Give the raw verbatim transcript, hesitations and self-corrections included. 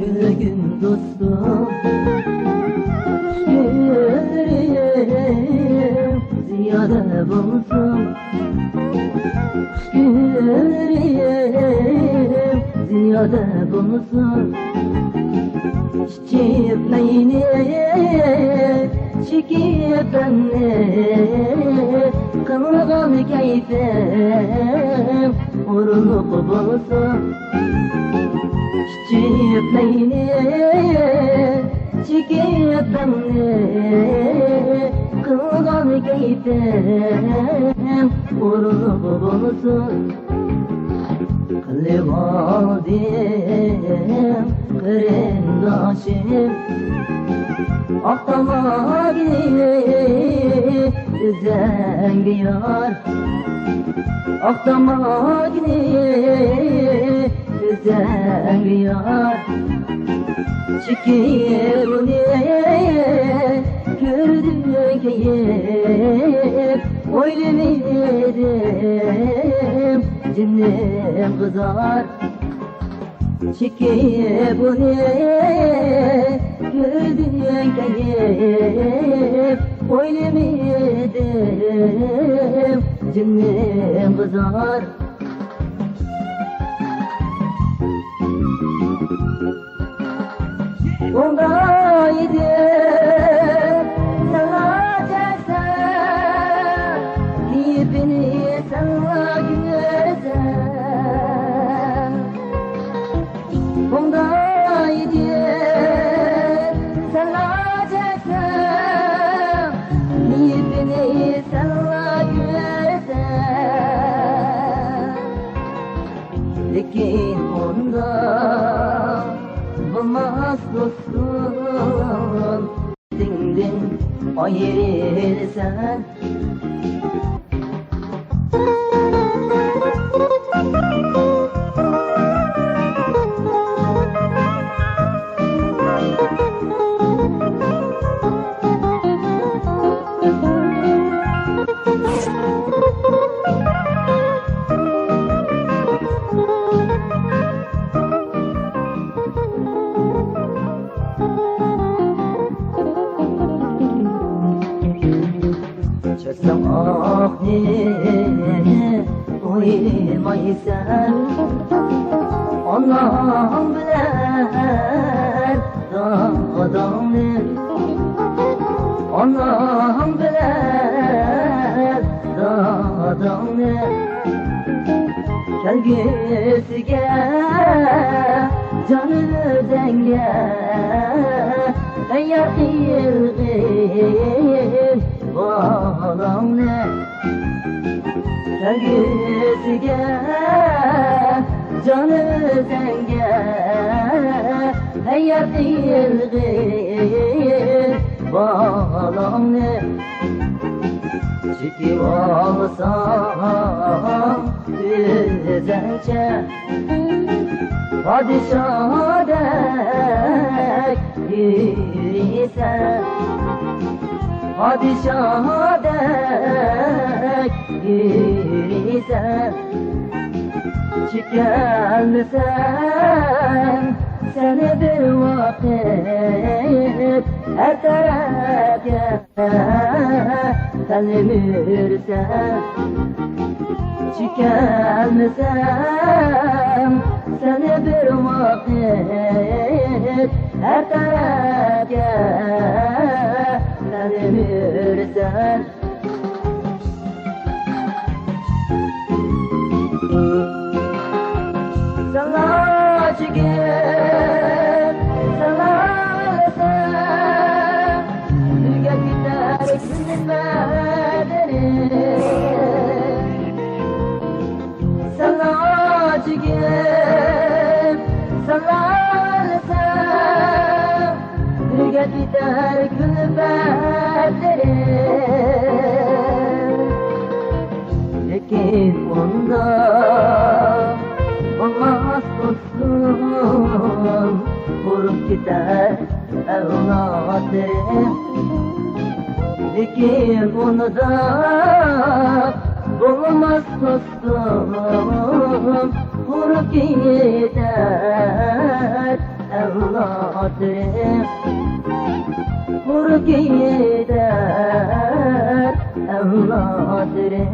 كۈلگىن دوستۇم، خۇش كۈنلىرىڭ زىيادە بولسۇن. خۇش كۈنلىرىڭ زىيادە بولسۇن. ئىچىپ مەينى، چېكىپ غەمنى، قىلغان كەيپىڭ ئورۇنلۇق بولسۇن. ئىچىپ مەينى، چېكىپ غەمنى، قىلغان كەيپىڭ ئورۇنلۇق بولسۇن. قىلىۋالدىم قېرىنداشىم، ئاق تاماكنى ئۆزۈڭگە يار، ئاق تاماكنى ئۆزۈڭگە يار. چېكىپ ئۇنى كۆردۈم كېيىن، ئويلىمىدىم جېنىم قىزار. چېكىپ ئۇنى كۆردۈم كېيىن، ئويلىمىدىم جېنىم قىزار. ئۇنداق ئىدى ساڭا چەكسەم، يىپىنى ساڭا كۆرسەم. ئۇنداق ئىدى ساڭا چەكسەم، يىپىنى ساڭا كۆرسەم. لېكىن ئۇنداق بولماس دوستۇم، سېنىڭدىن ئايرىلسام. چاچساڭ ئاقنى ئويلىمايسەن، ئاناڭ بىلەن داداڭنى، ئاناڭ بىلەن داداڭنى. كەلگۈسىگە جان ئۆزۈڭگە تەييار قىلغىن بالاڭنى. كەلگۈسىگە جان ئۆزۈڭگە تەييار قىلغىن بالاڭنى. چېكىۋالساڭ ئۆزۈڭچە پادىشاھدەك يۈرىسەن، پادىشاھدەك يۈرىسەن. چېكەلمىسەم سەن بىر ۋاقىت ھەر تەرەپكە تەلمۈرسەن. چېكەلمىسەم سەن بىر ۋاقىت ھەر تەرەپكە تەلمۈرسەن. ساڭا چېكىپ، ساڭا ئۆلسەم، بىرگە كېتەر كۈلپەتلىرىم. ساڭا چېكىپ، ساڭا ئۆلسەم، بىرگە كېتەر كۈلپەتلىرىم. لېكىن ئۇنداق بولماس دوستۇم، قۇرۇپ كېتەر ئەۋلادلىرىم. لېكىن ئۇنداق بولماس دوستۇم، قۇرۇپ كېتەر ئەۋلادلىرىم، قۇر كېتەر ئەۋلادلىرىم.